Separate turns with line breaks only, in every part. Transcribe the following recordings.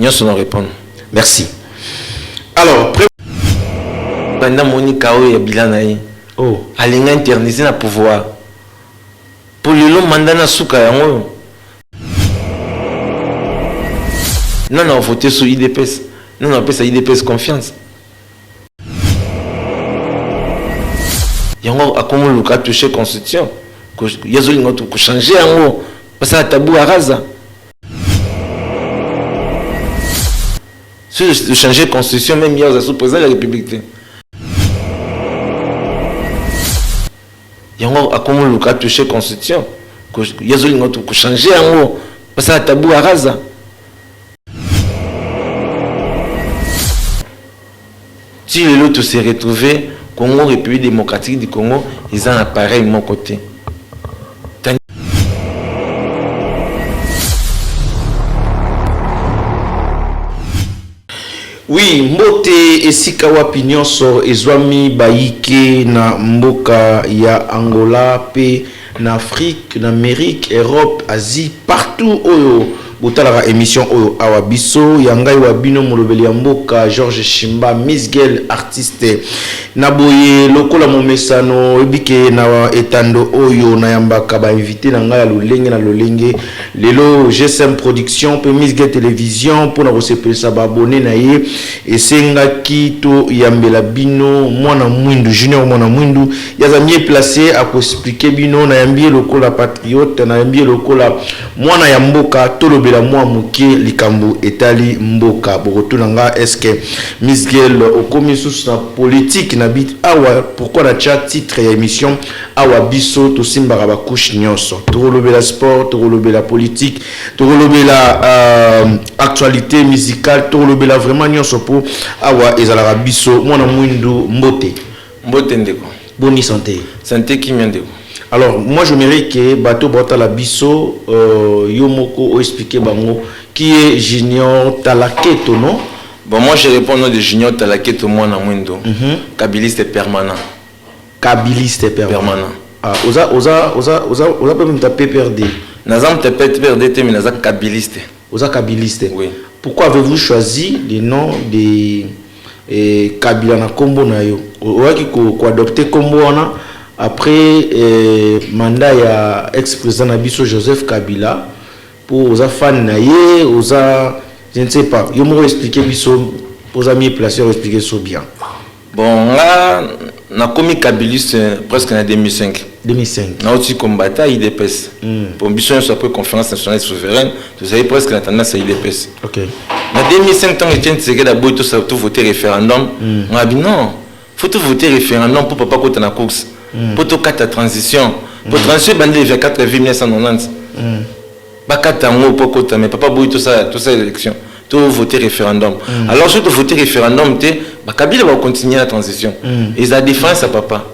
Nyonso na répondre.
Merci. Alors,
banda moni kao ya bilan na ye.
Oh.
Alinga internaliser na pouvoir. Pour lelo mandat na suka yango. Non, non, voter sur UDPS. Non, non, apesa UDPS confiance. Yango akomi luka toucher constitution. Yazolinga ko changer yango. Basala tabou araza. Si je changer constitution même hier sous président de la République te. Yango akomi luka toucher constitution. Yazolinga ko changer yango. Basala tabou araza. Ti lelo to se retrouver Congo République démocratique du Congo eza na pareil moko te.
Oui, mbote esika wapi nyonso ezwami bayike na mboka ya Angola pe na Afrique, na Amérique, Europe, Asie, partout oyo botalaka émission oyo awa biso ya ngai wa bino molobeli ya mboka Georges Shimba Misgel artiste na boye lokola momesano ebike na etando oyo nayambaka ba invité na ngai ya lolenge na lolenge lelo GSM Production pe Misgel Télévision mpona kosepelisa ba abonné na ye esengaki to yambela bino mwana mwindu Junior mwana mwindu yaza mieux placé à expliquer bino nayambi ye lokola patriote nayambi ye lokola mwana ya mboka tolobela mwa moke likambo etali mboka bokotuna nga est-ce que Misgel okomi susu na politique na bit awa pourquoi na tia titre ya émission awa biso tosimbaka ba couche nyonso tokolobela sport tokolobela politique tokolobela actualité musicale tokolobela vraiment nyonso po awa ezalaka biso mwana mwindu mbote.
Mbote ndeko.
Boni santé.
Santé kimia ndeko.
Alors moi j'aimerais que bato botala biso yo moko o expliquer bango qui est Junior Talaketo, non?
Bon, moi je réponds au nom de Junior Talaketo mwana mwindo. Kabiliste permanent.
Kabiliste permanent.
Permanent.
Ah, oza oza oza oza oza pe muta PPRD.
Naza muta PPRD te mais naza kabiliste.
Oza kabiliste.
Oui.
Pourquoi avez-vous choisi le nom de Kabila na kombo na yo? Oyaki ko adopter kombo wana après mandat ya ex-président na biso Joseph Kabila pour oza fan na ye, oza je ne sais pas. Yo moko expliquer biso oza mieux placé pour expliquer so bien.
Bon, nga nakomi kabiliste presque na 2005.
2005.
Na oti combattant UDPS. Bon, biso nyonso après conférence nationale souveraine, tozali presque na tendance ya UDPS.
OK.
Na 2005 tant Etienne Tshisekedi aboyi to to voter référendum, nga bi non, faut to voter référendum pour papa kota na course. Pour to kata transition. Pour transition bandi le 4 avril 1990. Bakata yango po kota mais papa boyi to ça élection. To voter référendum. Alors surtout voter référendum te ba Kabila va continuer la transition. Et la défense à papa.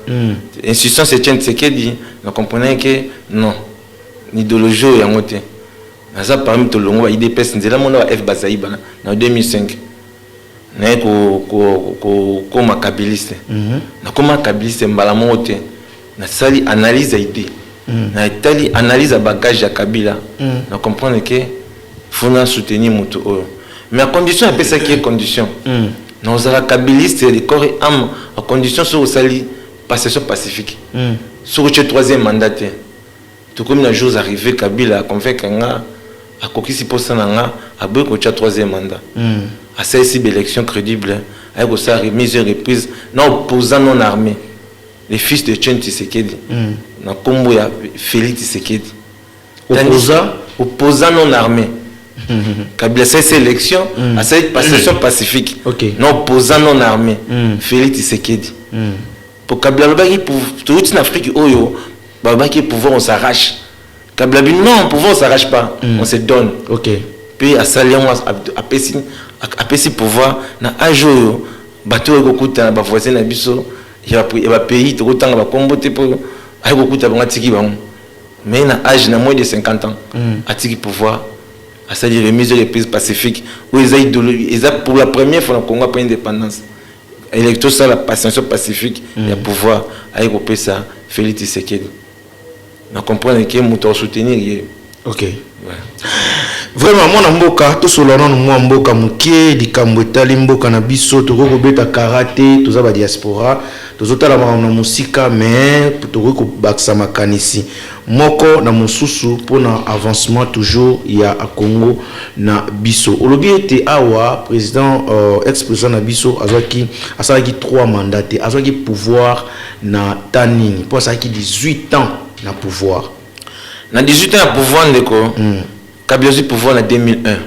Insistance Etienne Tshisekedi na comprenait que non. Idéologie yango te. Naza parmi to longo ba UDPS nzela mona ba F Bazaïba na 2005. Na ko ko ko koma kabiliste. Na koma kabiliste mbala moko te. Na sali analyse ya idée. Na etali analyse ya bagage ya Kabila. Na comprendre que faut na soutenir moto oyo. Mais à condition apesaki ye condition. Na ozala kabiliste de corps et âme à condition soki osali passation pacifique. Soki otie troisième mandat te. Tokomi na jours arrivé Kabila a convaincre nga akokisi posa na nga aboyi kotia troisième mandat. Asalisi ba élection crédible aye kosala remise et reprise na opposant non armé. Le fils de Etienne Tshisekedi. Na kombo ya Félix Tshisekedi.
Opposant?
Opposant non armé. Kabila asalisi élection, asali passation pacifique. Na opposant non armé. Félix Tshisekedi. Pour Kabila alobaki pour tout en Afrique oyo balobaki pouvoir on s'arrache. Kabila bi non, pouvoir on s'arrache pas, on se donne. Puis asali yango apesi pouvoir na âge oyo bato oyo kokuta na ba voisin na biso ya ba pays tokotanga ba kombo te po ayi kokuta bango atiki bango. Mais na âge na moins de 50 ans atiki pouvoir asali remise et reprise pacifique oyo eza idéologie eza pour la première fois na Congo après indépendance. Électro ça la passation pacifique ya pouvoir ayi kopesa Félix Tshisekedi. Na comprendre que moto a soutenir ye.
Ok. Vraiment, mwana mboka, tosolola nanu mwa mboka moke, likambo etali mboka na biso. Tokoki kobeta kara te, toza badiaspora, tozotala makambo na mosika, mais tokoki kobakisa makanisi moko na mosusu mpona avancement toujours ya Congo na biso. Olobi ete awa président, ex président na biso azwaki, asalaki 3 mandat te. Azwaki pouvoir na ta nini? Mpo asalaki 18 ans na pouvoir.
Na 18 ans ya pouvoir, ndeko, Kabila azwi pouvoir na 2001.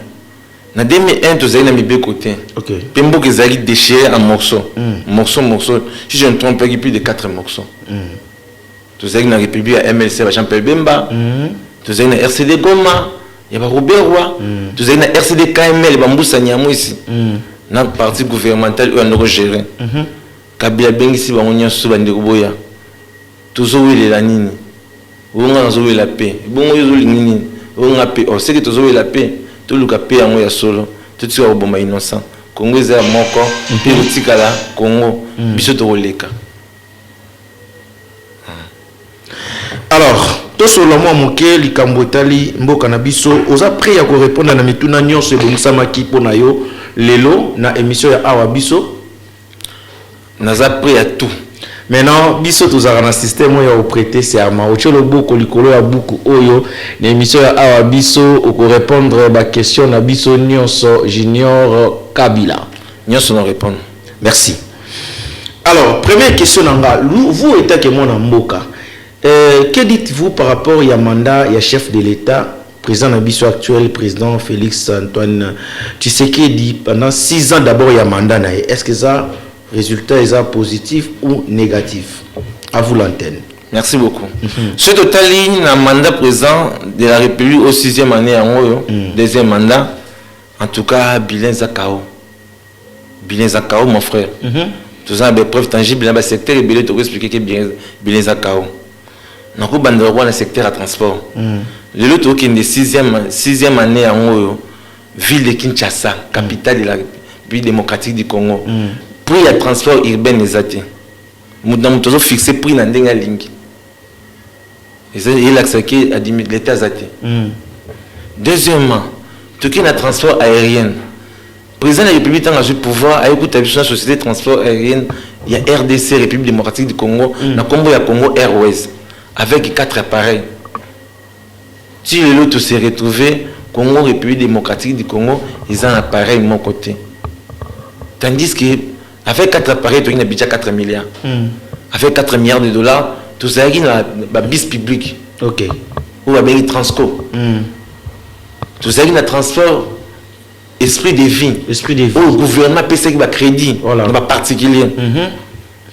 Na 2001, tozali na mibeko te. Mpe mboka ezalaki déchiré en morceaux, morceau morceau. Si je ne trompe, plus de 4 morceaux. Tozalaki na république ya MLC ba Jean Pierre Bemba, tozalaki na RCD Goma ya baRuberwa, tozalaki na RCD KML baMbusa Nyamwisi, na parti gouvernemental oyo andoko géré. Kabila abengisi bango nyonso: "Bandeko, boya, tozowelela nini? Bonga nazowela mpe bongo, yo ozolingi nini? Bonga mpe oseki, tozowela mpe, toluka mpe yango ya solo, totika koboma innocent. Kongo eza ya moko mpe kotikala Kongo, biso tokoleka."
Alors, tosolola mwa moke likambo etali mboka na biso. Oza prêt ya korépondre na mituna nyonso ebongisamaki mpo na yo lelo na émission ya Awa Biso?
Naza prêt ya tout.
Maintenant, biso tozalaka na système oyo ya koprêter serment. Otie loboko likolo ya buku oyo, na émission ya Awa Biso okorépondre baquestion na biso nyonso, Junior Kabila.
Nyonso na répondre.
Merci. Alors, première question na nga: vous etake mwana mboka, que dites-vous par rapport ya mandat ya chef de l'État, président na biso actuel, président Félix Antoine Tshisekedi, pendant 6 ans d'abord ya mandat na ye? Est-ce que ça, résultat eza positif ou négatif? À vous l'antenne.
Merci beaucoup. Soki totali na mandat président de la République au sixième année yango oyo, deuxième mandat, en tout cas bilan eza kao, bilan eza kao, mon frère. Toza na bapreuve tangible na basecteur ebele, tokoexpliquer ke bilan eza kao. Nakobandela kwa na secteur ya transport. Lelo tokokende sixième année yango oyo, ville de Kinshasa, capitale de la République démocratique du Congo, prix ya transport urbain eza te. Moto na moto azofixe prix na ndenge alingi. Eza elakisaki l'état aza te. Deuxièmement, tokei na transport aérienne. Président de la République, ntango azwi pouvoir, ayekuta biso na société de transport aérienne ya RDC, République démocratique du Congo, na nkombo ya Congo Airways, avec quatre appareils. Ti lelo tose retrouvé, Congo, République démocratique du Congo, eza na appareil moko te, tandis que avec quatre appareils, toki na budget 4 milliards. Avec 4 milliards de dollars, tozalaki na babus public oyo babengi Transco. Tozalaki na transport Esprit de Vie.
Esprit de Vie.
Oyo gouvernement apesaki bacrédit na baparticulier.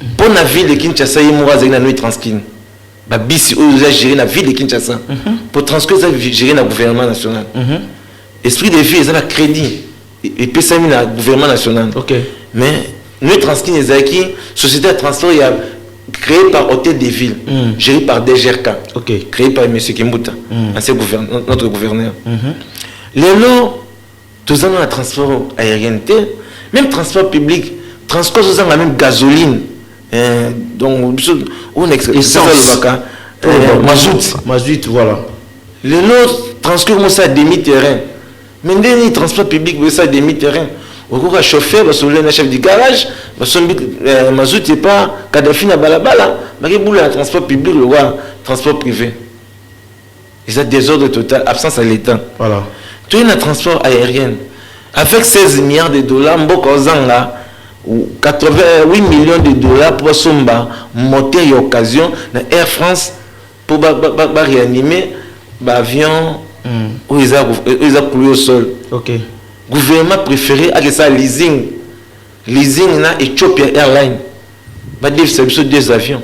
Mpo na ville de Kinshasa, ye moko azalaki na Noi Transkin, babisi oyo eza géré na ville de Kinshasa. Po Transco eza géré na gouvernement national, Esprit de Vie eza na crédit epesami na gouvernement national. Mais Noi Transkin ezalaki société ya transport ya créé par Hôtel des Villes, géré par DGRK, créé par M. Kimbuta, ancien gouverneur, notre gouverneur. Lelo toza na transport aérien te, même transport public Transco ozozanga même gasoline. Donc biso oyo
Essence.
Alobaka mazout.
Mazout, voilà.
Lelo Transco komosala demi terrain. Mais ndeni transport public bosala demi terrain, okoka chauffeur basolola na chef du garage, basombi mazout epa Kadafi na balabala, bakebula na transport public lokwa transport privé. Eza désordre total, absence ya l'État. Toye na transport aérien. Avec 16 milliards de dollars, mboka ozanga 88 millions de dollars mpo basomba moteur ya occasion na Air France mpo baréanimer baavion oyo eza cloué au sol. Gouvernement préféré akesala leasing na Ethiopia Airline, badefisa biso deux avions.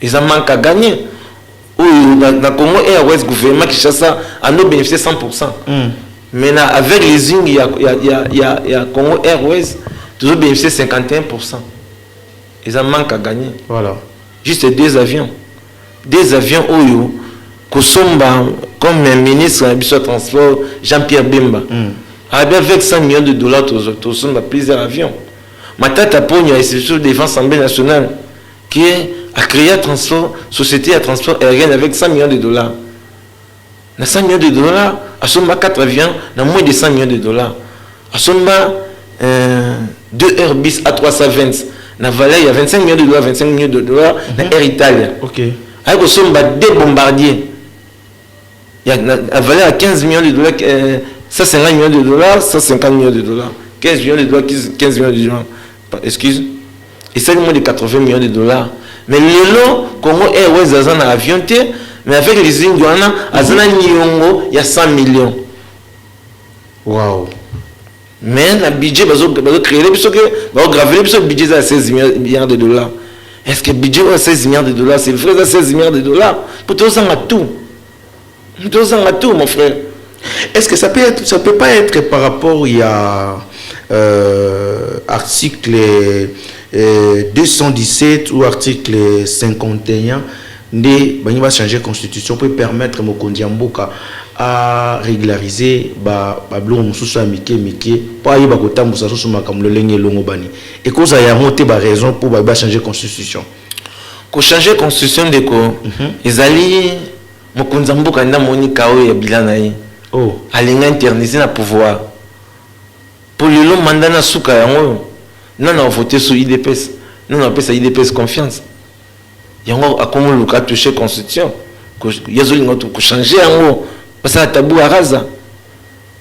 Eza manque à gagner oyo na Congo Airways, gouvernement Kinshasa ando bénéficier 100. Maintenant, avec leasing ya Congo Airways, tozo bénéficier 51. Eza manque à gagner. Juste deux avions, deux avions oyo kosomba, comme un ministre na biso ya transport Jean-Pierre Bemba abi, avec 100 millions de dollars tosomba plusieurs avions. Matata Ponyo, surtout devant Assemblée nationale, qui est Acréa transport, société ya transport aérien avec 100 millions de dollars. Na 100 millions de dollars, asomba 4 avions na moins de 100 millions de dollars. Asomba 2 Airbus A320 na valeur ya 25 millions de dollars, 25 millions de dollars na Air Italia. Aye kosomba deux bombardiers ya na valeur ya 15 millions de dollars, 150 millions de dollars, 150 millions de dollars, 15 millions de dollars, 15 millions de dollars, excuse, esali moins de 80 millions de dollars. Mais lelo Congo Airways aza na avion te, mais avec leasing wana aza na niongo ya 100 millions. Mais na budget bazocréer biso ke bazogravele biso budget eza ya 16 milliards de dollars. Est ce que budget oyo ya 16 milliards de dollars, c'est vrai, eza 16 milliards de dollars? Po tozanga tout, tozanga tout, mon frère.
Est-ce que ça peut pas être par rapport il y a article 217 ou article 51 nde bangi ba changer constitution pour permettre mokonzi ya mboka à régulariser ba babiloko mosusu ya mike mike mpo ayeba kotambusa susu makambo lolenge elongo bani? Ekozala yango te ba raison mpo ba changer constitution?
Kochanger constitution, ndeko, ezali mokonzi ya mboka nde amoni kao ya bilan na ye. Alingi éterniser na pouvoir, mpo lelo mandat na suka yango oyo nano avote so UDPS, nano apesa UDPS confiance. Yango akomi oluka atouche constitution. Ye azolinga kochanger yango, basala tabula rasa.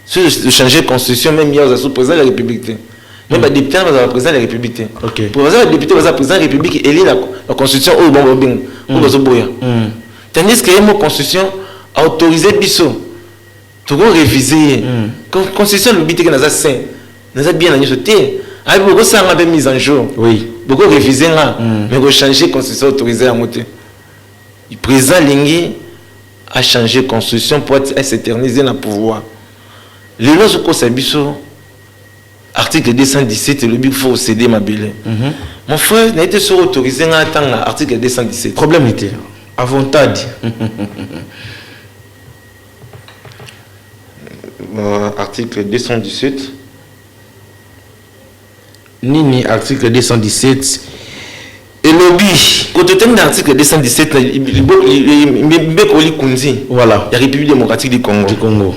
Soki ochanger constitution, même ye aza so président de la République te, même badéputé wana bazala président de la République te. Po baza badéputé, baza président de la République eli na constitution oyo bango babenga oyo bazoboya, tandis que ye mo constitution autorise biso tokoréviser ye. Constitution elobi te ke naza saint, naza bien na nyonso te. Ayebi bokosala mpe mise en jour, bokoréviser nga, mais kochanger constitution, autorise yango te. Président alingi achanger constitution po as'éterniser na pouvoir. Lelo azokosa biso article 217 elobi faut céder mabele. Mon frère, naye te soki autorise nga atanga article 217.
Problème te, avantage.
Article 217.
Nini article 217 elobi?
Kototangi na article 217 na mibeko likunzi ya République démocratique du Congo.
Du Congo.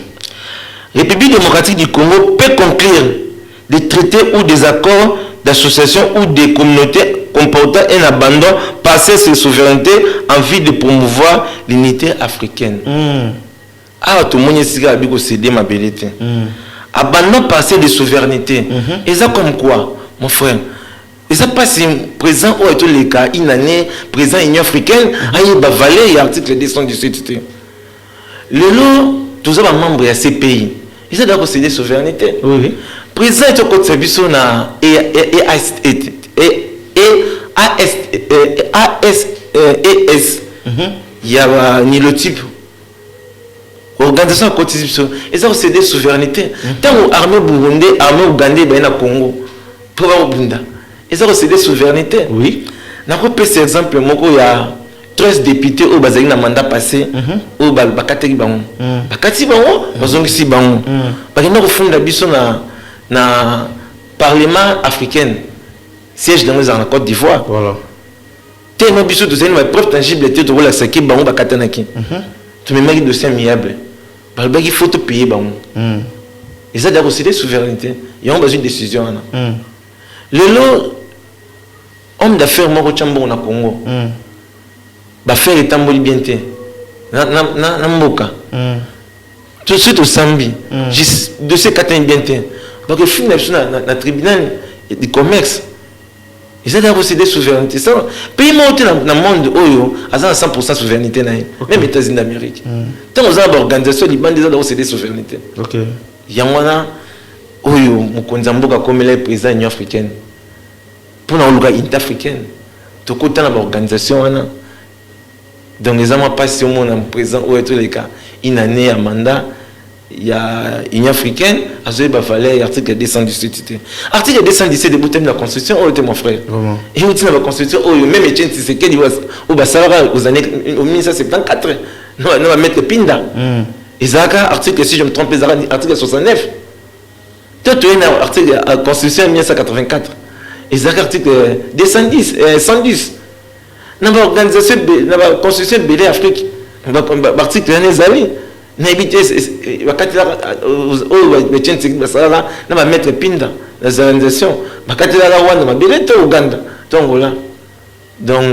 République démocratique du Congo peut conclure des traités ou des accords d'association ou des communautés comportant un abandon partiel de souveraineté en vue de promouvoir l'unité africaine. Awa tomoni esika abi kocéder mabele te. Abandon partiel de souveraineté eza comme quoi, mon frère? Eza mpasi. Président oyo etoleka une année président Union africaine, ayeba valeur ya article 217 te. Lelo toza bamembre ya CPI, eza da kocéder souveraineté. Président eti okotisa biso na E, A, S, E, S ya banilotype organisation, akotisi biso, eza kocéder souveraineté. Ntango armée burundais, armée ougandais baye na Congo mpo bakobunda, eza kocéder souveraineté. Nakopesa exemple moko ya 13 député oyo bazalaki na mandat passé, oyo bakataki bango, bakati bango, bazongisi bango, bakenda kofunda biso na Parlement africaine, siège nango ezalaka na Côte d'Ivoire. Tellement biso tozali na bapreuve tangible te, tokolakisaki bango bakatanaki, tomemaki dossier amiable, balobaki faut topaye bango. Eza deya kocéder souveraineté. Yango bazwi décision wana. Lelo homme d'affaires moko tya mbongo na Congo, baaffaire etamboli bien te na mboka, soki tosambi dossier ekatani bien te, bakofinda biso na tribunal du commerce. Eza deya kocéder souveraineté. Ça, pays moko te na monde oyo aza na 100 souveraineté na ye, même États-Unis d'Amérique. Ntango oza na baorganisation libanda, eza da kocéder souveraineté. Yango wana oyo mokonzi ya mboka akomela ye président Union africaine mpona koluka unité africaine, tokota na baorganisation wana. Donc eza mwa mpasi omona président oyo etoleka une année ya mandat ya Union africaine, azoyeba valeur ya article 217 te. Article 217 ebutami na constitution oyo te, mon frère. Euti na baconstitution oyo même Etienne Tshisekedi oyo basalaka aux années 1974 na bamaître Pinda. Ezalaka article, si je me trompe, ezalaka article 69 te. Toye na article ya constitution ya 1984, ezalaka article 210, 110. Na baorganisation, na baconstitution ebele ya Afrique, baarticle wana ezali. Nayebi te bakatelaka oyo Etienne Tshisekedi basalaka na bamaître Pinda na zaïrianisation, bakatelaka Rwanda mabele to Uganda to Angola. Donc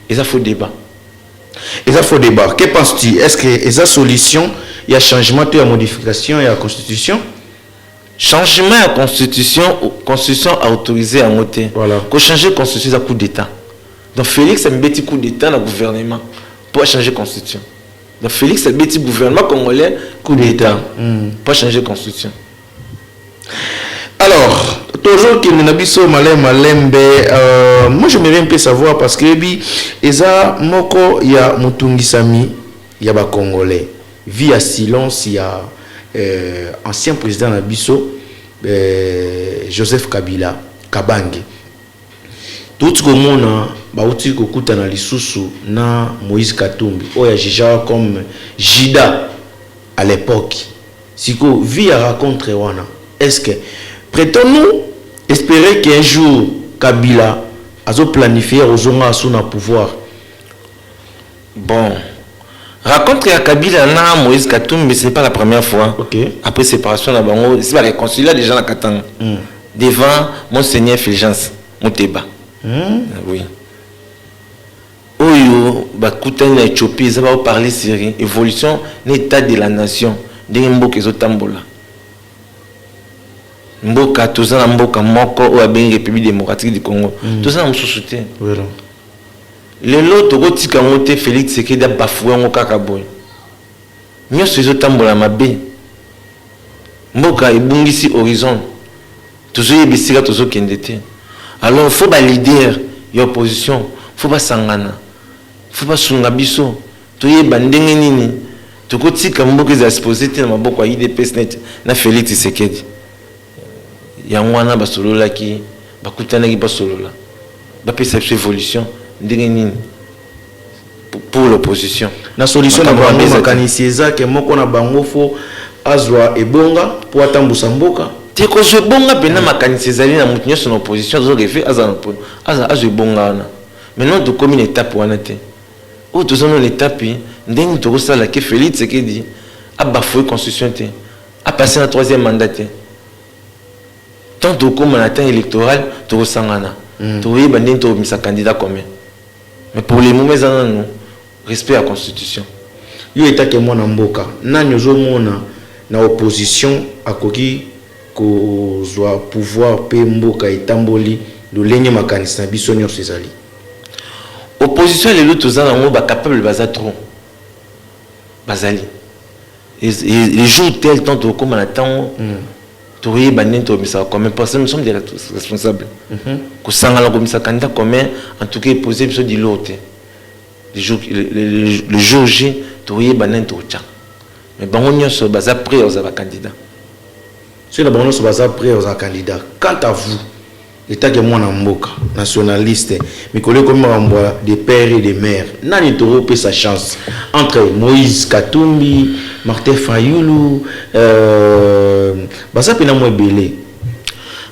eza faux débat.
Eza faux débat. Que penses-tu? Est-ce que eza solution ya changement to ya modification ya constitution?
Changement ya constitution, constitution autorisé yango te. Kochanger constitution eza coup d'état. Donc Félix amibeti coup d'état na gouvernement pour changer constitution. Donc Félix abeti gouvernement congolais coup d'état pour changer constitution.
Alors, tozokende na biso malembe malembe. Moi, j'aimerais un peu savoir, parce que yebi eza moko ya motungisami ya bacongolais, vie ya silence ya ancien président na biso Joseph Kabila Kabange. Touti komona bauti kokutana lisusu na Moïse Katumbi oyo ajugeaka comme Judas à l'époque. Sikoyo, vie ya rencontre wana, est-ce que peut-on espérer qu'un jour Kabila azoplanifier ozonga asu na pouvoir?
Bon, rencontre ya Kabila na Moïse Katumbi, ce n'est pas la première fois. Après séparation na bango, si baréconcilia déjà na Katanga devant monseigneur Fulgence Muteba. Oui, oyo bakutani na Éthiopie, eza baoparler sur évolution na état de la nation, ndenge mboka ezotambola. Mboka, toza na mboka moko oyo abengi République démocratique du Congo. Toza na mosusu te. Lelo tokotika yango te. Félix Tshisekedi abafouer yango kaka boye, nyonso ezotambola mabe. Mboka ebungisi horizon, tozoyeba esika tozokende te. Alors faut baleader ya opposition, faut basangana, faut basunga biso toyeba ndenge nini tokotika mboka ezala exposé te na maboko ya UDPS net na Félix Tshisekedi. Yango wana basololaki, bakutanaki, basolola, bapesa biso évolution ndenge nini pour l'opposition.
Na solution na bango, makanisi eza ke moko na bango faut azwa ebonga mpo atambusa mboka.
Te, kozwa ebonga mpena, makanisi ezali na motu nyonso na opposition azorêver azwa ebonga wana. Maintenant tokomi na étape wana te. Oyo toza nano étape ndenge tokosala ke Félix Tshisekedi abafouer constitution te, apasse na troisième mandat te. Tant tokóma na temps électoral, tokosangana, tokoyeba ndenge tokobimisa candidat commun. Mais pour le moment eza nanu respect ya constitution.
Yo etake mwana mboka, nani ozomona na opposition akoki kozwa pouvoir mpe mboka etamboli lolenge makanisi na biso nyonso ezali?
Opposition lelo toza nango, bacapable baza trop, bazali. Le jour tel temps tokóma na ntango, tokoyeba ndenge tokomisaka commun, parce que nous sommes des responsables. Kosangana komisa candidat commun, en tout cas epose biso dilor te. Le jour J, tokoyeba ndenge tokotya, mais bango nyonso baza prêt kozala bacandidat.
Soki na bango nyonso baza prêt kozala candidat, quant à vous, etake mwana mboka nationaliste, mikolo ekomi makambo ya de père et de mère, nani tokopesa chance entre Moïse Katumbi, Martin Fayulu? Baza mpena mwa ebele.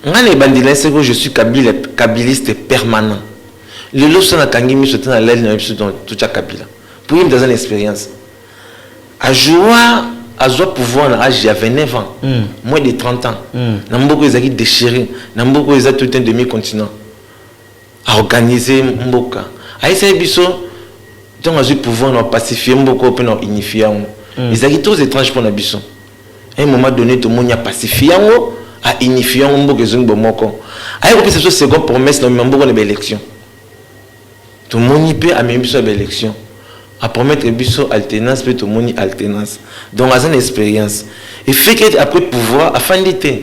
Ngai na ebandela eseko, je suis kabila, kabiliste permanent. Lelo so nakangi miso te, nalali na biso, totya Kabila po ye moto aza na expérience. Ajoua, azwa pouvoir na âge ya 29 ans, moins de 30 ans, na mboka ezalaki déchiré, na mboka eza tout un demi continent. Aorganize mboka, ayesaki biso ntango azwi pouvoir na pacifier mboka mpe na unifier yango. Ezalaki trop étrange mpo na biso. À un moment donné, tomoni apacifier yango, aunifier yango, mboka ezongi bomoko. Aye kopesa biso second promesse na omema mboka na baélection. Tomoni mpe amemi biso na baélection, apromettre biso alternance, mpe tomoni alternance. Donc aza na expérience efeki. Après pouvoir, afandi te,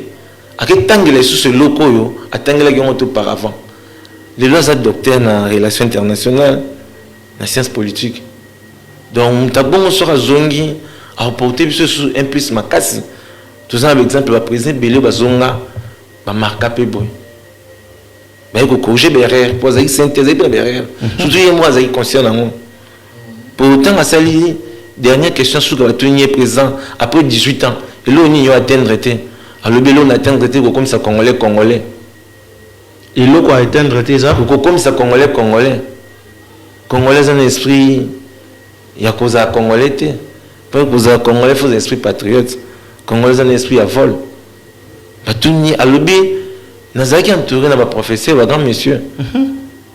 aketangela lisusu eloko oyo atangelaki yango te auparavant. Lelo aza docteur na relation internationale, na science politique. Donc moto abongo, soki azongi, aporte biso lisusu un plus makasi. Toza na baexemple, baprésident ebele bazonga, bamarka mpe boye, baye kocorriger baerreur, po azalaki saint te, azalaki mpe na baerreur. Surtout ye moko azalaki conscient nango. Po ntango asali dernière question, suka batuni ye: président, après 18 ans, eloko nini yo atteindre te? Alobi: eloko na atteindre te, kokomisa Congolais Congolais.
Eloko atteindre te eza
kokomisa Congolais Congolais. Congolais aza na esprit ya kozala congolais te. Mpo kozala congolais, faut esprit patriote. Congolais aza na esprit ya vol. Batuni, alobi: nazalaki entouré na baprofesseur, bagrand monsieur,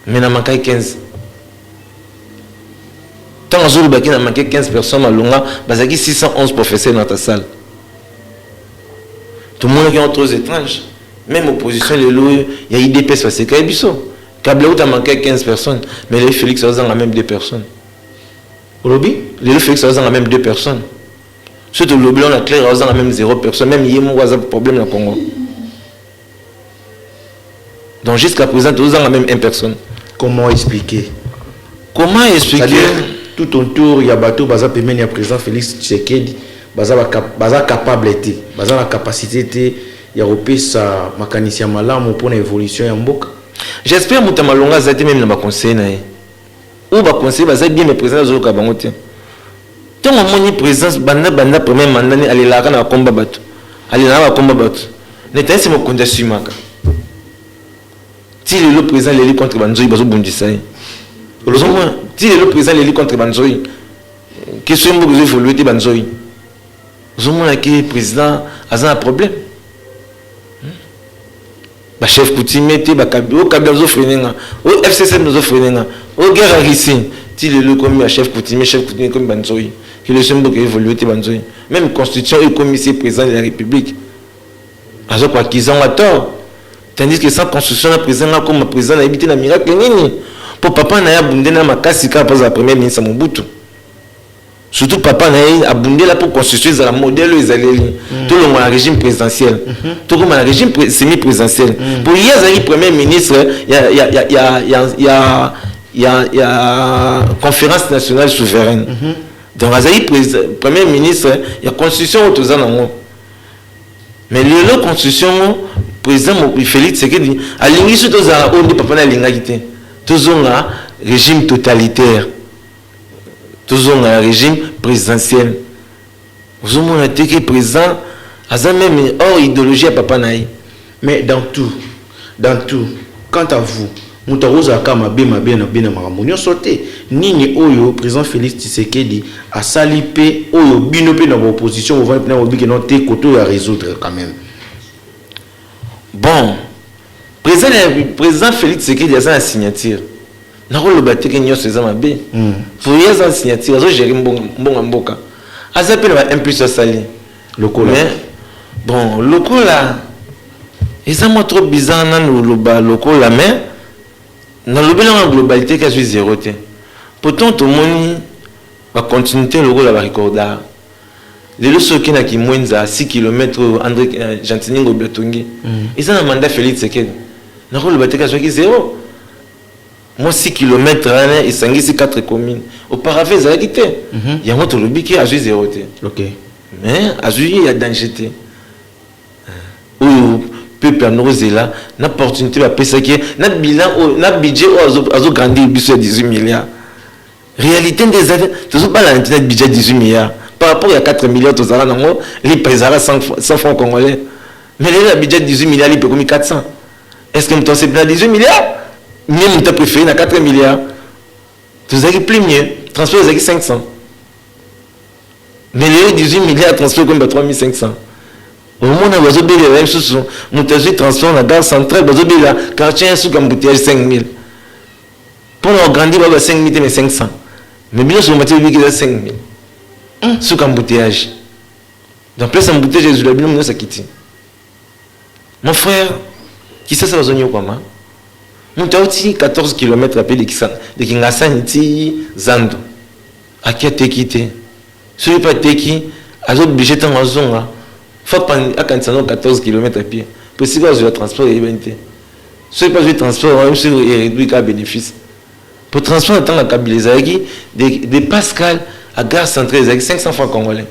mais na manquaki 15. Ntango azolobaki na manqué 15 personnes malonga, bazalaki 611 professeurs na ta salle. Tomonaki yango trop étrange. Même opposition lelo oyo ya UDPS, basekai biso. Kabila uta manqué 15 personnes, mais lelo Félix azanga même 2 personnes.
Olobi?
Lelo Félix azanga même 2 personnes. Soki tolobi na clair, azanga même 0 personne. Même ye moko aza problème na Congo. Donc jusqu'à présent, tozanga même 1 personne.
Comment expliquer?
Comment expliquer?
C'est-à-dire, tout autour ya bato baza pembeni ya président Félix Tshisekedi, baza capable te, baza na capacité te ya kopesa makanisi ya malamu mpona évolution ya mboka.
J'espère moto ya malonga aza te, même na baconseiller na ye. Oyo baconseiller baza bien, mais président azoluka bango te. Ntango amoni présidence, banda premier mandat ni, alelaka na bakomba bato, alelaka na bakomba bato. Netayesi mokonzi asumaka. Ti lelo président aleli contre banzoi, bazobundisa ye. Ozomona, ti lelo président aleli contre banzoi ke soki mboka ezoévolue te, banzoi. Ozomona ke président aza na problème. Bachef coutumier te, oyo Kabila azofreiner nga, oyo FCC azofreiner nga, oyo guerre ya Russie. Ti lelo ekomi bachef coutumier, chef coutumier ekomi banzoi, ke leso mboka évolue te, banzoi. Même constitution oyo ekomisi président de la République, azokoakiza ngo à tort, tandis que sans constitution na président nga koma président, nayebi te na miracle nini. Mpo papa na ye abunde na makasi kaka mpo azala premier ministre ya Mobutu. Surtout papa na ye abundela mpo constitution ezala modèle oyo ezaleli. Tolongwa na régime présidentiel, tokóma na régime semi présidentiel, mpo ye azalaki premier ministre ya Conférence nationale souveraine. Donc azalaki premier ministre ya constitution oyo toza nango. Mais lelo constitution ngo, président Félix Tshisekedi alingi so tozala oyo nde papa na alingaki te. Tozonga régime totalitaire, tozonga ya régime présidentiel. Ozomona te ke président aza même hors idéologie ya papa na ye.
Mais dans tout, quant à vous, moto akozalaka mabe mabe na be na makambo nyonso te. Nini oyo président Félix Tshisekedi asali mpe oyo bino mpe na baopposition bovandi mpena bobiki no te, kote oyo ya résoudre quand même?
Bon, président Félix Tshisekedi aza na signature. Nakoloba te ke nyonso eza mabe. Po ye aza na signature, azogérer mbongo ya mboka. Aza mpe na ba 1 plus asali.
Lokola?
Mais bon, lokola eza mwa trop bizarre nanu oloba lokola, mais nalobeli yango na globalité ke azwi zéro te. Pourtant tomoni bacontinuité lokola barecordar. Lelo soki na Kimwenza, 6 km oyo André Gentiny Ngobila atongi, eza na mandat Félix Tshisekedi. Nakoloba te ke azwaki zéro. Mwa 6 km wana esangisi 4 communes, auparavant ezalaki te. Yango tolobi ke azwi zéro te. Mais azwi ya danger te oyo peuple anokozela na opportunité bapesaki ye na bilan oyo, na budget oyo azograndir biso ya 18 milliards. Réalité nde eza te, tozobalana ntina budget 18 milliards par rapport ya 4 milliards tozala nango. Lipa ezalaka 100 francs congolais, mais lelo na budget 18 milliards, lipa ekomi 400. Est ce que moto asepela 18 milliards? Mieux, moto apréféré na 4 milliards tozalaki plus mieux. Transport ezalaki 500, mais lelo 18 milliards, transport ekomi ba 3500. Omona bazobelela ye mosusu, moto azwi transport na gare centrale, bazobelela quartier ya suka, embouteillage, 5000 mpona ograndi ba 5000 te, mais 500. Mais bino soko mati, obiki eza 5000 suka embouteillage. Donc place embouteillage ezwila bino nyonso akiti. Mon frère, Kisasa bazonyokwama. Moto auti 14 km ape de Kingasani ti zando, aki ateki te. Soki mpe ateki, aza obligé ntango azonga, fa akanisa no 14 km à pied, po esika azwela transport eyebani te. Soki mpe azwi transport, même soki eréduit kaka bénéfice. Po transport na ntango ya Kabila ezalaki de Pascal à gare centrale, ezalaki 500 francs congolais.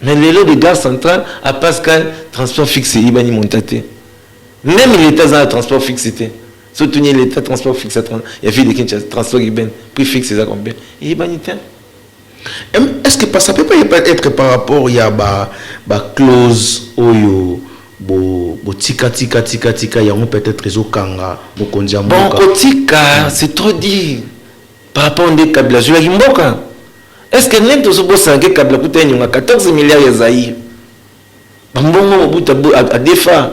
Mais lelo de gare centrale à Pascal, transport fixe eyebani monta te. Même l'État aza na transport fixe te. So tuni l'État, transport fixe ya ville de Kinshasa, transport urbaine, prix fixe eza combien? Eyebani te.
Est-ce que ça peut pas être par rapport ya ba clause oyo? Bo botika tika tika tika yango, peut-être ezokanga mokonzi ya
Bon,
mboka.
Kotika, c'est trop dit par rapport nde Kabila azwelaki mboka. Est ce que ndenge tozobosana ke Kabila kuta enyonga 14 milliards ya Zaire, bambongo Mobutu adefa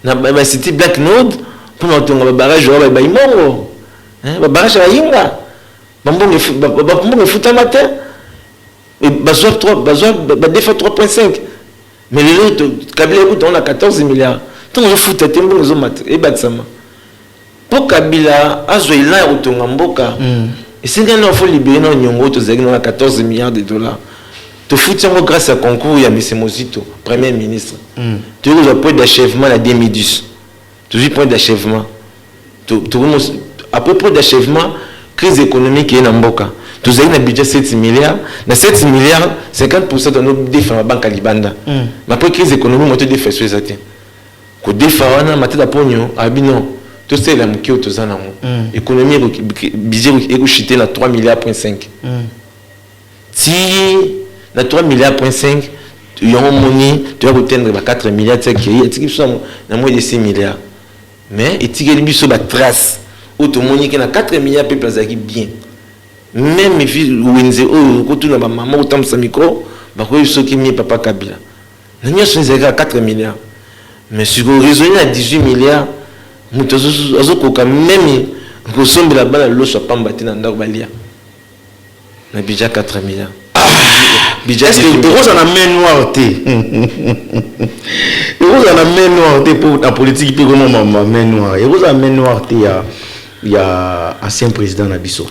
na bainstitut Black Node mpona kotonga babarrage oyo bayimbongo, babarrage ya bayinga, bambongo efutama te. Bazwa bazwa badefa 3.5, mais lelo Kabila ekuta ngo na 14 milliards. Ntango ozofuta te, mbongo ezomata, ebakisama. Mpo Kabila azwa elan ya kotonga mboka, esengeli na faut libérer na nyongo oyo tozalaki na 14 milliards de dollars. Tofuti yango grâce à concours ya M. Mozito, premier ministre. Toyei kozwa point d'achèvement na 2010. Tozwi point d'achèvement. Après point d'achèvement, crise économique eye na mboka. Tozali na budget 7 milliards. Na 7 milliards, 50 tonodefa na banque ya libanda. Mais après crise économique, moto defa so eza te. Kodefa wana, Matata Ponyo abi non, tosalela moke oyo toza nango. Économie, budget ekochuter na 3 milliards point 5. Ti na 3 milliards point 5 yango, moni toya koatteindre ba 4 milliards. Ti akei, etiki biso na moins de 6 milliards, mais etikeli biso batrace oyo tomoni ke na 4 milliards, peuple azalaki bien. Même wenze oyo okotuna bamama kotambwisa micro, bakoyebi soki mie papa Kabila na nyonso ezalaki kaka 4 milliards. Mais sikoyo raisonner na 18 milliards, moto azokoka même kosombela bana loso apamba te na ndako balia na budget 4 milliards.
Budget, est-ce que ekozala na main noire te? Ekozala na main noire te, mpo na politique mpe komoma main noire. Ekozala main noire te ya ancien président na biso?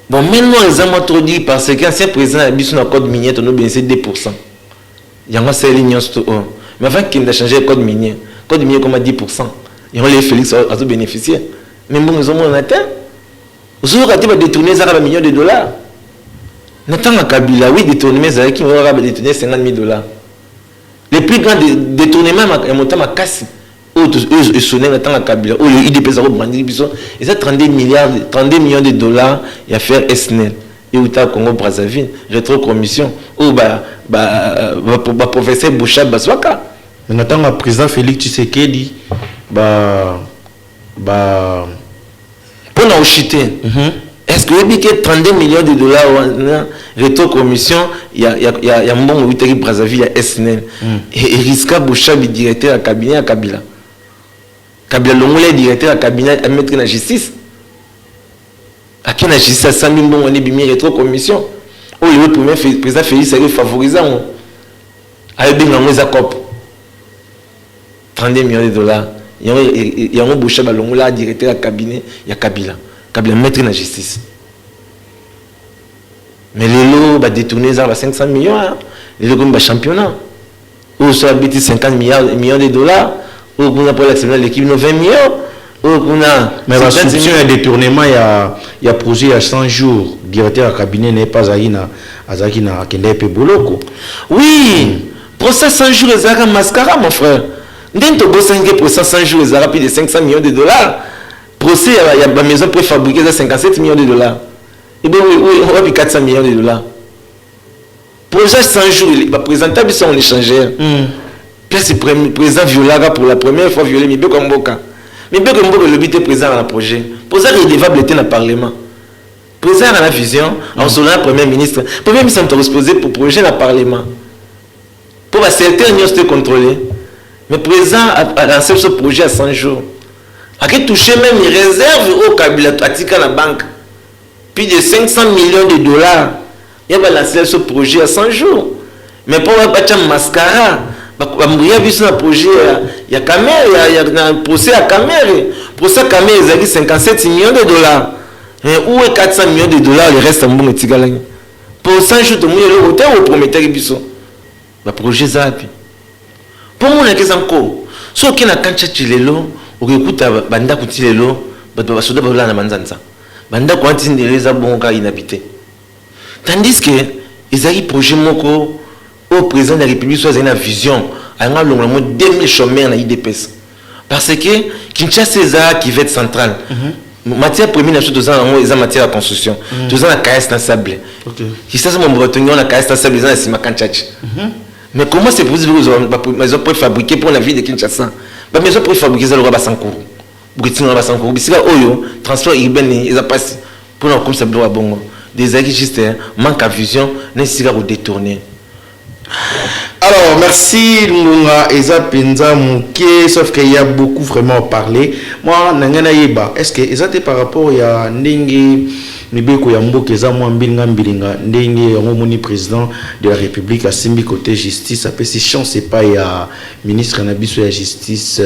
Bon, main noire eza mwa trop dit, parce que ancien président na biso, na code minier tonobénéficie 2, yango asaleli nyonso to oyo. Mais avant kende changer code minier, code minier koma 10, yango le Félix azobénéficie. Mais mbongo ezomonana te, ozoyoka te. Badétourné ezaka bamillion de dollars. Na ntango ya Kabila, oui, détournement ezalaki, kaka badétourné 50 000 dollars. Le plus grand détournement ya montant makasi oyo esonné na ntango ya Kabila, oyo UDPS eza kobrandir biso, eza 32 milliards, 32 millions de dollars ya affaire SNEL euta Congo Brazzaville, rétrocommission oyo baprofesseur Boshab bazwaka.
Na ntango ya président Félix Tshisekedi, ba
Mpo na ochuter, est ce que oyebi ke 32 millions de dollars wana, rétrocommission ya mbongo eutaki Brazzaville ya SNEL, eriska Boshab, directeur ya cabinet ya Kabila? Kabila longola ye directeur ya cabinet, amettre na justice. Ake na justice, asambi mbongo wana ebimi, rétrocommission oyo le premier président Félix ayaki favoriser yango, ayebenga yango eza coop. 32 millions de dollars yango, Boshab balongola directeur ya cabinet ya Kabila. Kabila mettre na justice. Mais lelo badétourné ezaka ba 500 millions. Lelo komi bachampionnat oyo so abeti 50 milliards, millions de dollars, oyo kuna mpo alakisa l'équipe no 20 millions, oyo kuna.
Mais basoupçon ya détournement ya projet ya 100 jours, directeur ya cabinet na ye mpe azalaki na akende mpe boloko.
Oui, procès 100 jours ezalaka mascara, mon frère. Ndenge tobosani ke procès 100 jours ezalaka plus de 500 millions de dollars. Procès ya bamaison préfabriqué eza 57 millions de dollars. Ebe wapi 400 millions de dollars? Projet 100 jours, baprésenta biso en échangeur. Place président violaka pour la première fois, violé mibeko ya mboka. Mibeko ya mboka elobi te président na projet mpo redevable te na parlement. Président na vision, akosola na premier ministre. Premier ministre moto akoexposer pour projet na parlement mpo basecteur nyonso te contrôler. Mais président alancé biso projet à 100 jours, ake toucher même réserve oyo Kabila atika na banque, plus de 500 millions de dollars. Ya balancé biso projet à 100 jours, mais mpo batya mascara, bambria biso na projet ya Kamerhe, na procès ya Kamerhe. Procès ya Kamerhe ezalaki 57 millions de dollars. Mais où est 400 millions de dollars? Le reste ya mbongo etikalaki po 100 jours. Tomoni eloko te. Oprometaki biso baprojet eza wapi? Mpo monaki eza nko. So oke na Kantiati lelo, okekuta bandako ti lelo bato basoda bazolala na manzanza. Bandako wana ti lelo eza bongo kaka inhabité, tandis que ezalaki projet moko oyo président de la République so azali na vision, alinga alongola mo 2000 chômeurs na UDPS, parce que Kinshasa eza cuvette centrale. Matière première na biso toza nango eza matière ya construction. Toza na caillasse na sable. Kinshasa, mambo batongi wana, caillasse na sable eza na nsima Kantiati. Mais comment c'est possible kozwa maison préfabriquée pour la ville de Kinshasa? Bamaison préfabriquée eza lokola basankuru, boketinga basankuru, bisika oyo transport urbain eza mpasi mpona kokomisa biloko ya bongo. Ezalaki juste manque ya vision na esika kodétourner.
Alors, merci Ngunga eza penza moke, sauf qu'il y a beaucoup vraiment à parler. Moi, nanga nayeba, est-ce que eza te par rapport ya ndenge mibeko ya mboka eza mwa mbilinga mbilinga, ndenge yango moni président de la République asimbi côté justice, apesi chance epai ya ministre na biso ya justice,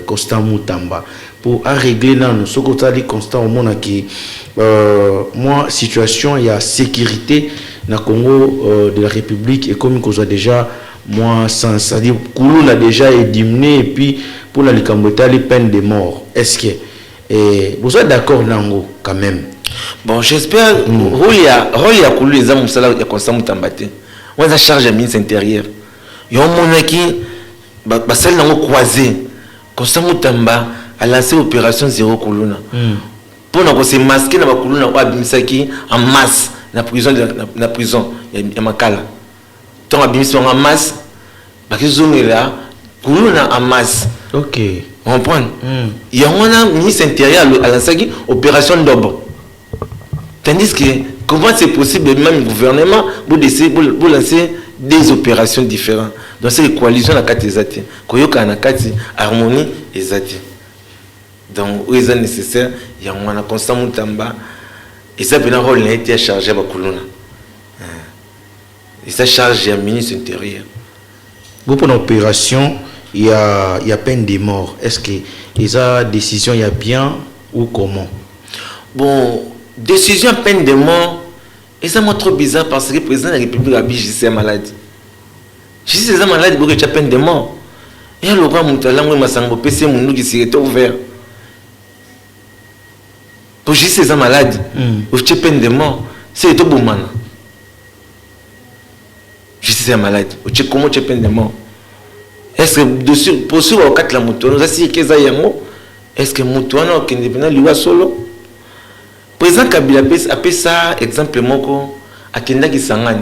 Constant Mutamba, pour arégler nanu? Soki otali Constant, omonaki mwa situation ya sécurité na Congo de la République ekomi kozwa déjà mwa sens, c'est-à-dire kuluna déjà ediminué. Et puis pour la likambo etali peine de mort, est-ce que boza d'accord nango quand même?
Bon, j'espère. Rôle ya kuluna eza mosala ya Constant Mutamba te, wana eza charge ya ministre intérieur. Yo omonaki basali nango croisé. Constant Mutamba alancé opération zéro kuluna mpona kose masquer na bakuluna oyo abimisaki en masse na prison, na prison ya Makala. Ntango abimisi bango en masse, bakezongela kuluna en masse. Comprendre? Yango wana ministre intérieur alansaki opération Ndobo. Tandis que comment c'est possible, même gouvernement, vous lancer des opérations différentes? Donc c'est coalition na kati eza te, koyokana na kati, harmonie eza te. Donc oyo eza nécessaire, yango wana Constant Mutamba eza mpena rôle na ye te ya charge ya bakuluna, eza charge ya ministre intérieur.
Bo mpona opération ya peine de mort, est-ce que eza décision ya bien ou comment?
Bon, décision peine de mort eza mwa trop bizarre, parce que président de la République abi justice ya malade, justice eza malade, boki etya peine de mort eya lokwa moto alangwe masanga, bopesi ye munduki, sûreté ouvert po justice eza malade. Otie peine de mort, se etobomana. Justice ya malade, otie komo, otie peine de mort. Est ce que dossier possible okatela moto wana, oza sirke eza yango? Est ce que moto wana okende mpena liwa solo? Président Kabila apesa exemple moko: akendaki Sangani,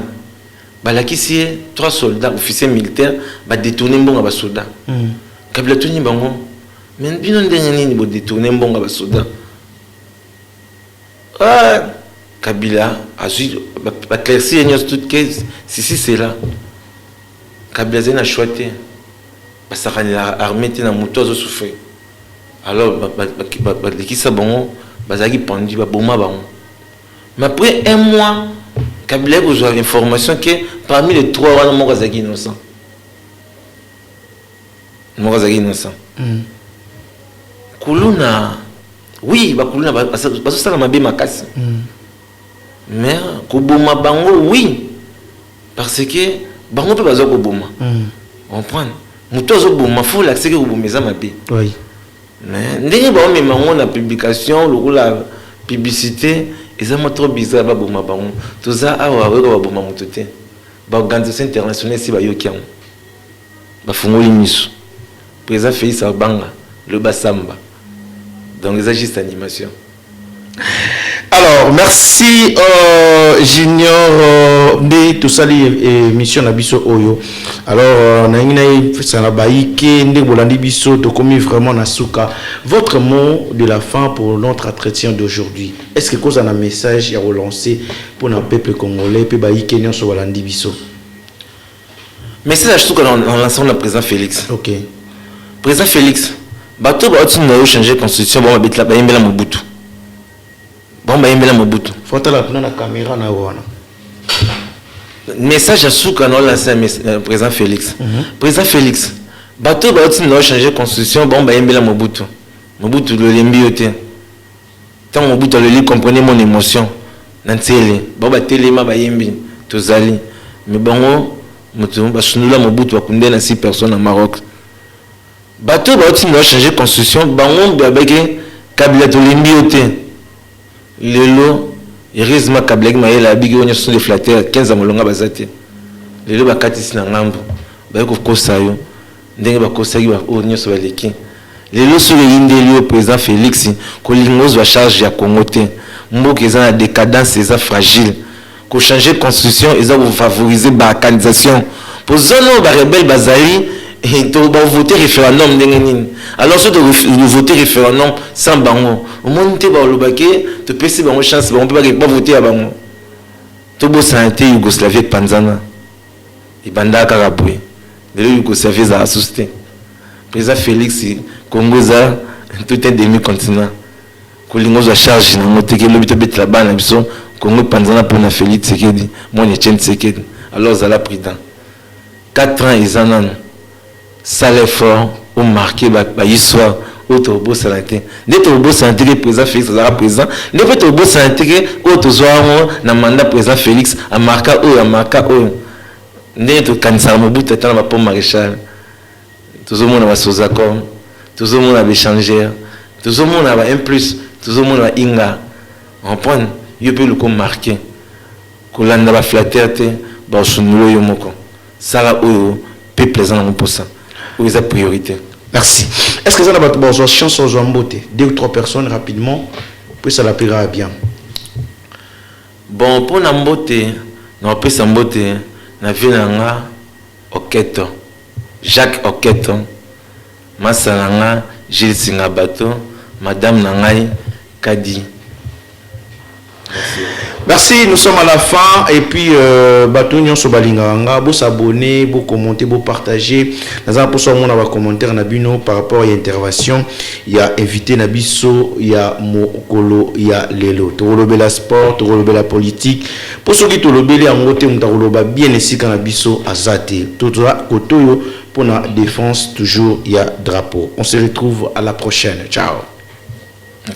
balakisi ye trois soldats, officier militaire, badétourne mbongo ya basoda. Kabila tuni bango: "Mais bino ndenge nini bodétourne mbongo ya basoda?" Ah, Kabila azwi baéclairci ye nyonso tout ke sisi cela. Kabila azali na choix te, basakanela armée te na moto azosouffrir. Alors balekisa bango, bazalaki pendu, baboma bango. Mais après un mois, Kabila kozwa information ke parmi les trois wana, moko azalaki innocent, moko azalaki innocent. Kuluna, oui, bakuluna bazosala mabe makasi. Mais koboma bango, oui, parce que bango mpe baza koboma. Comprendre, moto azoboma, fo olakisaki koboma eza mabe. Mais ndenge baomema yango na publication lokola publicité, eza mwa trop bizarre. Baboma bango, toza awa, oyoka baboma moto te. Baorganisation internationale esi bayoki yango, bafungoli miso. Président Félix abanga le basamba, donc eza juste animation.
Alors, merci Junior nde tosali émission na biso oyo. Alors nalingi nayebisa na bayike nde bolandi biso, tokomi vraiment na suka. Votre mot de la fin pour notre entretien d'aujourd'hui, est-ce que koza na message ya relancer pour na peuple congolais mpe bayike nyonso balandi biso?
Message ya suka na lancement na président Félix. Président Félix, bato bauti na yo changer constitution, bango babetela, bayembela Mobutu, bango bayembela Mobutu.
Fotala mpena na caméra na yo wana.
Message ya suka na olance ya président Félix. Président Félix, bato bauti na yo changer constitution, bango bayembela Mobutu. Mobutu lolembi yo te. Ntango Mobutu aleli "Comprenez mon émotion" na ntiele, bango batelema, bayembi "Tozali". Mais bango moto basundula Mobutu, bakunde na six personnes na Maroc. Bato bauti na changer constitution, bango babaki "Kabila, tolembi yo te". Lelo, heureusement, Kabila aki mayele, abiki oyo nyonso sont des flatteurs, 15 ya molonga baza te. Lelo bakatisi na ngambo, baye kokosa yo ndenge bakosaki oyo nyonso baleki. Lelo soki eyindeli yo, président Félix, kolinga ozwa charge ya Congo te. Mboka eza na décadence, eza fragile. Kochange constitution eza kofavoriser balkanisation. Po zone oyo barebelles bazali, bavote référendum ndenge nini? Alors so tovote référendum sans bango, omoni te balobake topesi bango chance, bango mpe bavote ya bango. Tobosana te, Yougoslavie epanzana, ebandaka kaka boye. Lelo Yougoslavie ezala susu te. Président Félix, Congo eza tout un demi continent. Kolinga ozwa charge nango te, ke lobi tobetela bana na biso Congo epanzana mpona Félix Tshisekedi, mwana Etienne Tshisekedi. Alors ozala prudent. 4 ans eza nano. Sala effort, omarquer bahistoire oyo tobosana te. Nde tobosana te ke président Félix azalaka président, nde mpe tobosana te ke oyo tozwa yango na mandat président Félix amarqua oyo, amarqua oyo. Ndenge tokanisaka Mobutu, ata na bapont Maréchal tozomona, basozacom tozomona, baéchangeur tozomona, ba 1 plus tozomona, ba Inga. Comprendre, yo mpe luko marquer. Kolanda baflatteurs te, basundolo yo moko. Sala oyo peuple eza nango mposa, oyo eza priorité.
Merci. Est ce que eza na bato bazwa chance ozwa mbote? Deux ou trois personnes rapidement, puis ça la bien.
Bon, mpona mbote, naopesa mbote na vie na nga Oketo, Jacques Oketo, masa na nga Gilles Singa Bato, madame na ngai Kadi.
Merci, nous sommes à la fin. Et puis, bato nyonso balingaka nga, bo s'abonner, bo commenter, bo partager. Naza poso mona ba commentaire na bino par rapport à intervention ya invité na biso ya mokolo ya lelo. Tolobela sport, tolobela politique. Po soki tolobeli yango te, mutu akoloba bien esika na biso aza te. Toza kotoyo pour la défense toujours ya drapeau. On se retrouve à la prochaine. Ciao.